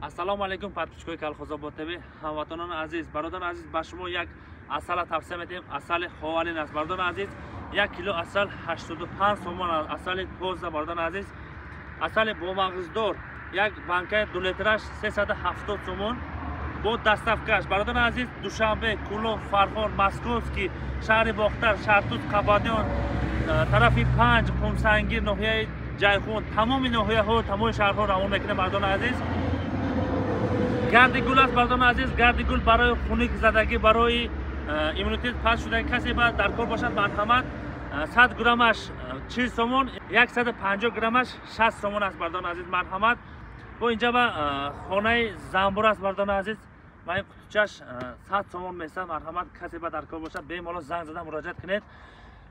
Ассалому алайкум, подписчикои Калхозобод ТВ, ҳамватанони азиз, бародарони азиз, ба шумо як асала тавсия медиҳем. Асали Ховалин аст, бародарони азиз. 1 кило асал 85 сомон аст, асали тоза, бародарони азиз. Асали бомағздор, як банкаи 2 литраш 370 сомон бо доставкаш, бародарони азиз. Душанбе, Кӯлоб, Фархор, Московский, шаҳри Бохтар, Шаҳртуз, Қабадиён, тарафи Панҷ, Қумсангир, ноҳияи Ҷайхун, тамоми ноҳияҳо, тамоми шаҳрҳо равон мекунем, бародарони азиз. Гарди гул аст, бародарони азиз. Гарди гул барои хуник задагӣ, барои иммунитет паст шудаги, касе ба дар кор бошад, марҳамат. 100 граммаш 40 сомон, 150 граммаш 60 сомон аст, бародарони азиз, марҳамат. Бо инҷа ба хонаи занбур аст, бародарони азиз. Ва ин қутучаш 100 сомон месад. Марҳамат, касе ба дар кор бошад, бемалол занг зада муроҷиат кунед.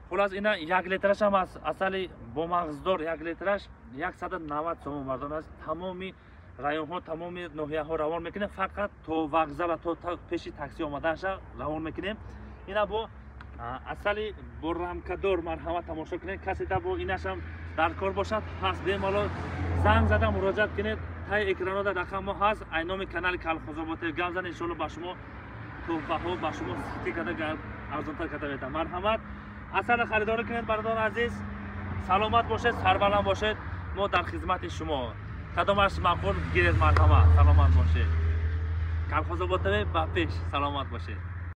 Хулас, ина 1 литраш ҳам аст, асали бомағздор, 1 литраш 190 сомон, бародарони азиз. Тамоми районҳо, тамоми ноҳияҳо равон мекунем, фақат то вокзала, то пеши такси омаданша равон мекунем. Ина бо асали бо рамкадор, марҳамат, тамошо кунед. Касе да бо инашам дар кор бошад, ҳаст, бемалол занг зада муроҷиат кунед. Таи экранода рақамҳо ҳаст. Ай номи канали Калхозобод гап зан, иншоалло, ба шумо тӯҳфаҳо, ба шумо скидка карда, арзонтар карда медиҳам. Марҳамат, асала харидорӣ кунед, бародарони азиз. Саломат бошед, сарбаланд бошед, мо дар хизмати шумо. Кадомаш маъқул, гиред, марҳамат. Саломат бошед. Калхозобод ТВ ба пеш. Саломат бошед.